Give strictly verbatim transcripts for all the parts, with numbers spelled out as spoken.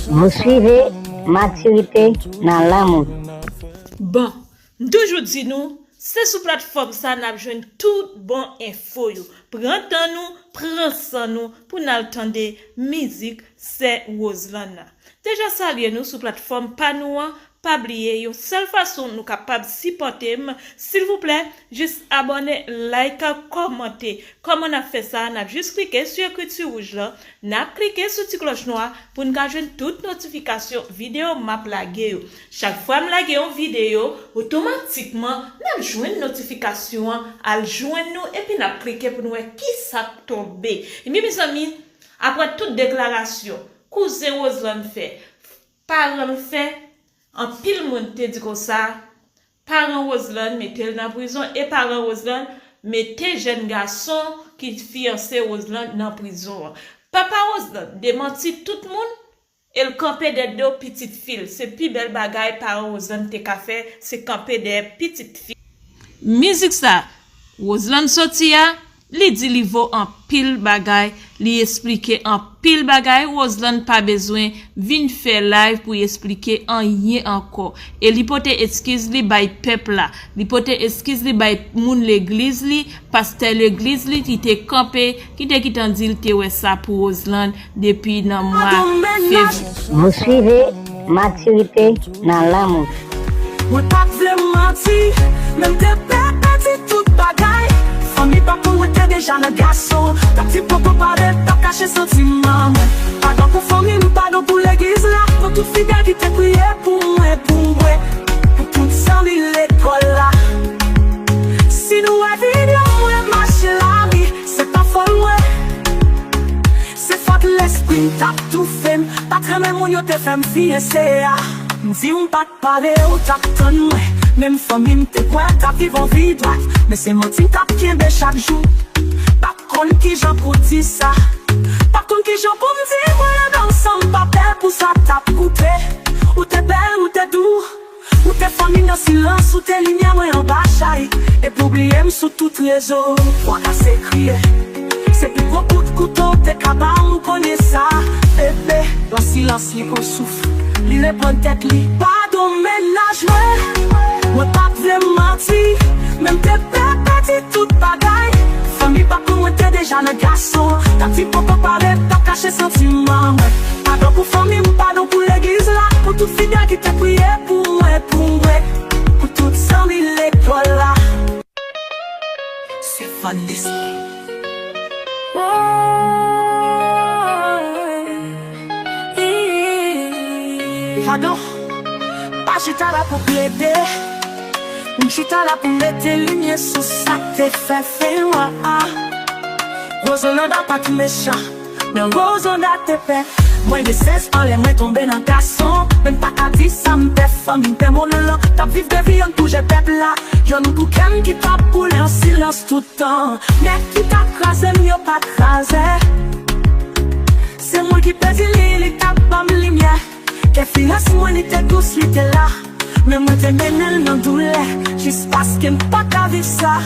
Vous suivez Maturité dans l'amour. Bon, m toujou di nou, se sou platfòm sa n ap jwenn tout bon enfo yo. Pran tan nou, pran san nou pou n al tande mizik Sè Roseland nan. Deja salye nou sou platfòm pa nou an, pa bliye yon sèl fason nou kapab sipòte m, silvouplè, jis abòne, like, kòmante. Kòman n ap fè sa? N ap jis klike sou ekriti wouj lan, n ap klike sou ti klòch nwa pou n ka jwenn tout notifikasyon videyo m ap lage yo. Chak fwa m lage yon videyo, otomatikman n ap jwenn notifikasyon an al jwenn nou epi n ap klike pou n wè kisa k tonbe. Ebyen mezanmi, apre tout deklarasyon kouzen Roseland fè, paran l fè, anpil moun te di konsa, paran Roseland mete l nan prizon e paran Roseland mete jèn gason ki fiyanse Roseland nan prizon an. Papa Roseland demanti tout moun e l kanpe dèyè do pitit fi l. Se pi bèl bagay paran Roseland te ka fè, se kanpe dèyè pitit fi l. Mizik sa Roseland soti a, li di li vo anpil bagay, li esplike anpil bagay, Roseland pa bezwen vin fè live pou l esplike anyen ankò. E li pote eskiz li bay pèp la, li pote eskiz li bay moun legliz li, pastè legliz li ki te kanpe, ki te gentan di l te wè sa pou Roseland depi nan mwa fevriye. Vous suivez Maturité dans l'amour. Mwen pa t vle manti, men m te pè pèdi tout bagay. Fanmi pa pou mwen te deja nan gason. T ap di poko pale, t ap kache santiman mwen. Padon pou fanmi m, padon pou legliz la, pou tout fidèl ki te priye pou mwen, pou mwen, pou tout zanmi lekòl la. Si nou wè videyo mwen mache lari, se pa fòt mwen. Se fòt lespri m t ap toufe m, pa t renmen moun yo te fè m fiyanse a. M di w m pa t pale, ou t ap tann mwen. Menm fanmi m te kwè t ap viv yon vi dwat, men se manti m t ap kenbe chak jou. Pa t konn kijan pou di sa, pa t konn kijan pou m di mwen renmen w san m pa pè pou sa t ap koute. Ou te bèl, ou te dou, ou te fanmi nan silans, ou te limyè mwen anba chay. Epi w bliye m sou tout rezo, fwa kase kriye. Se pi gwo kout kouto w te ka ba m, ou konnen sa, bebe. Lwa silans li pran souf, li reprann tèt li. Padon mennaj mwen, mwen pa t vle manti, men m te pè pèdi tout bagay. Fanmi pa pou mwen te deja nan gason. T ap di poko pale, t ap kache santiman mwen. Padon pou fanmi m, padon pou legliz la, pou tout fidèl ki te priye pou mwen, pou mwen, pou tout zanmi lekòl la. Se Vanessa. Padon, pa chita la pou plede. M chita la pou mete limyè sou sa k te fè fen nwa a. Roselanda pa t mechan, men Roselanda te pè. Mwen desèz anlè, mwen tonbe nan gason. Men m pa ka di sa m pè, fanmi m pè, monolog. T ap viv de vi an pou je pèp la. Yonn pou kè m ki t ap boule an silans toutan. Nèg ki t ap kraze m, yo pa t kraze. Se mwen ki pèdi li, li t ap ban m limyè. Ke silans mwen li te dous, li te la. Men mwen te mennen l nan doulè, jis paske m pa ka viv sa.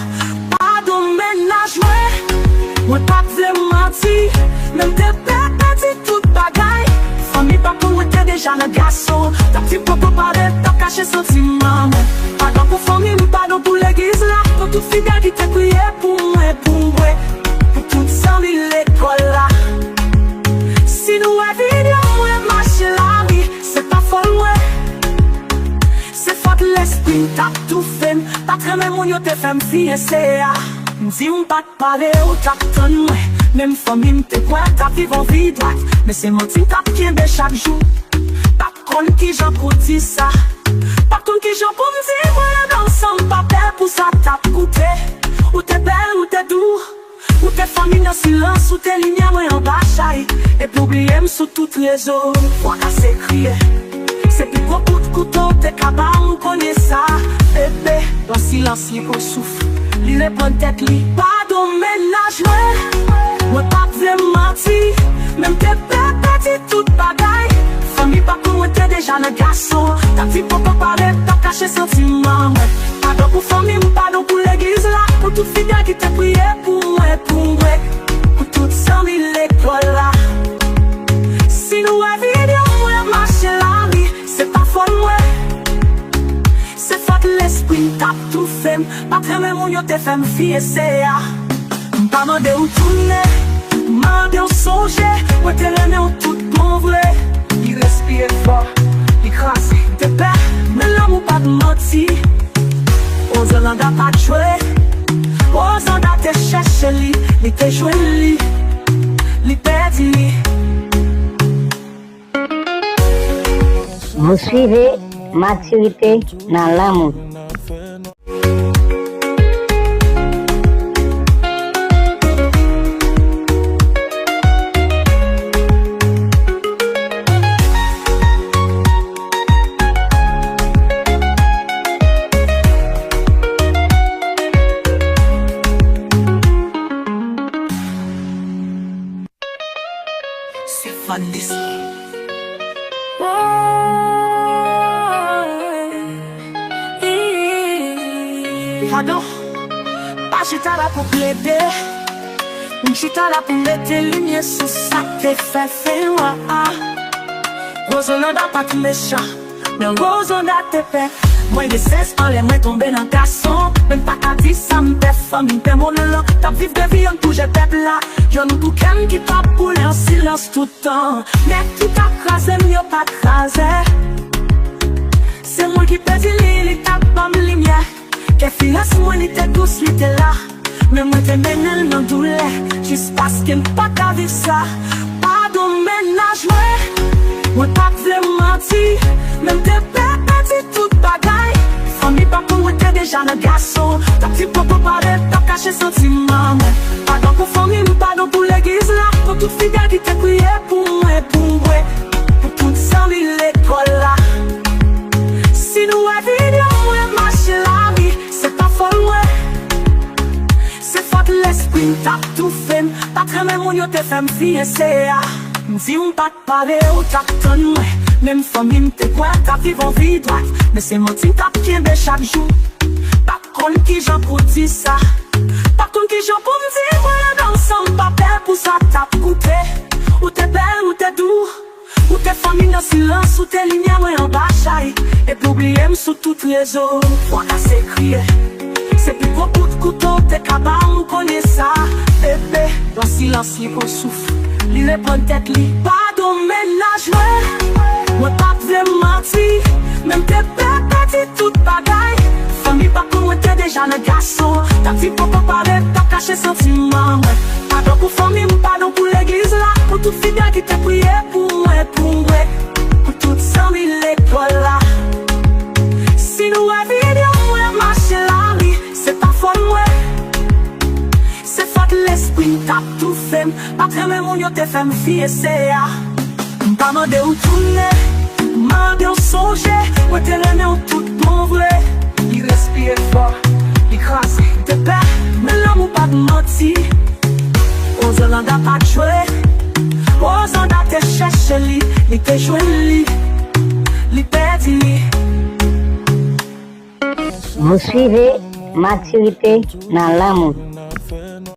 Padon mennaj mwen, mwen pa t vle manti, men m te pè pèdi tout bagay. Fanmi pa pou mwen te deja nan gason. T ap di poko pale, t ap kache santiman mwen. Padon pou fanmi m, padon pou legliz la, pou tout fidèl ki te priye pou mwen, pou mwen, pou tout zanmi lekòl la. Si nou wè videyo mwen mache lari, se pa fòt mwen. Se fòt lespri m t ap toufe m, pa t renmen moun yo te fè m fiyanse a. M di w m pa t pale, ou t ap tann mwen. Menm fanmi m te kwè t ap viv yon vi dwat, men se manti m t ap kenbe chak jou. Pa t konn kijan pou di sa, pa t konn kijan pou m di mwen renmen w san m pa pè pou sa t ap koute. Ou te bèl, ou te dou, ou te fanmi nan silans, ou te limyè mwen anba chay. Epi w bliye m sou tout rezo, fwa kase kriye. Se pi gwo kout kouto w te ka ba m, ou konnen sa, bebe. Lwa silans li pran souf, li reprann tèt li. Padon mennaj mwen, mwen pa t vle manti, men m te pè pèdi tout bagay. Fanmi pa pou mwen te deja nan gason. T ap di poko pale, t ap kache santiman mwen. Padon pou fanmi m, padon pou legliz la, pou tout fidèl ki te priye pou mwen, pou mwen, pou tout zanmi lekòl la. Si nou wè videyo mwen Lespri m t ap toufe m, pa t renmen moun yo te fè m fiye se a. M pa mande w tounen, m mande w sonje, mwen te renmen w tout bon vre. Li respire fò, li kraze, m te pè, men lanmou pa t manti. Roselanda pa t jwe, Roselanda te chèche li, li te jwenn li, li pèdi li. Vous suivez Maturité dans l'amour. Se Vanessa. Padon, pa chita la pou plede. M chita la pou mete limyè sou sa k te fè fen an. Roselanda pa t mechan. Men Roselanda te pè. Mwen gen sèz an lè mwen tonbe nan gason. Men m pa ka di sa m pè, fanmi m pè, monolog. T ap viv de vi an pou jè pèp la. Yo nou tou kè m ki t ap boule an silans toutan. Nèg ki t ap kraze m yo pa kraze. Se mwen ki pèdi li, li t ap ban m limyè. Ke silans mwen li te dous, li te la. Men mwen te mennen l nan doulè, jis paske m pa ka viv sa. Padon mennaj mwen, mwen pa t vle manti, men m te pè pèdi tout bagay. Fanmi pa pou mwen te deja nan gason, t ap di poko pale, t ap kache santiman mwen. Padon pou fanmi m, padon pou legliz la, pou tout fidèl ki te priye pou mwen, pou mwen, pou tout zanmi lekòl la. Si nou wè videyo mwen mache lari, se pa fòt mwen. Se fòt lespri m t ap toufe m, pa t renmen moun yo te fè m fiye se a. M di w m pa t pale, ou t ap tann mwen. Menm fanmi m te kwè t ap viv yon vi dwat, men se manti m t ap kenbe chak jou. Pa t konn kijan pou di sa, pa t konn kijan pou m di mwen andan w san m pa pè pou sa t ap koute. Ou te bèl, ou te dou. Ou te fanmi nan silans, ou te limyè mwen anba chay. Epi w bliye m sou tout rezo. Fwa kase kriye. Se pi gwo kout kouto w te ka ba m, ou konnen sa, bebe. Nan silans li pran souf, li reprann tèt li. Padon mennaj mwen, mwen pa t vle manti, men m te pè pèdi tout bagay. Fanmi pa pou mwen te deja nan gason, t ap di poko pale, t ap kache santiman mwen. Padon pou fanmi m, padon pou legliz la, pou tout fidèl ki te priye pou mwen, pou mwen, pou tout zanmi lekòl la. Si nou wè videyo mwen mache lari, se pa fòt mwen. Se fòt lespri m t ap toufe m, pa t renmen moun yo te fè m fiye se a. M pa mande w tounen, m mande w sonje, mwen te renmen w tout bon vre. Li respire fò, li kraze, m te pè, men lanmou pa t manti. Roselanda pa t jwe, Roselanda te chèche li, li te jwenn li, li pèdi li. Vous suivez Maturité dans l'amour.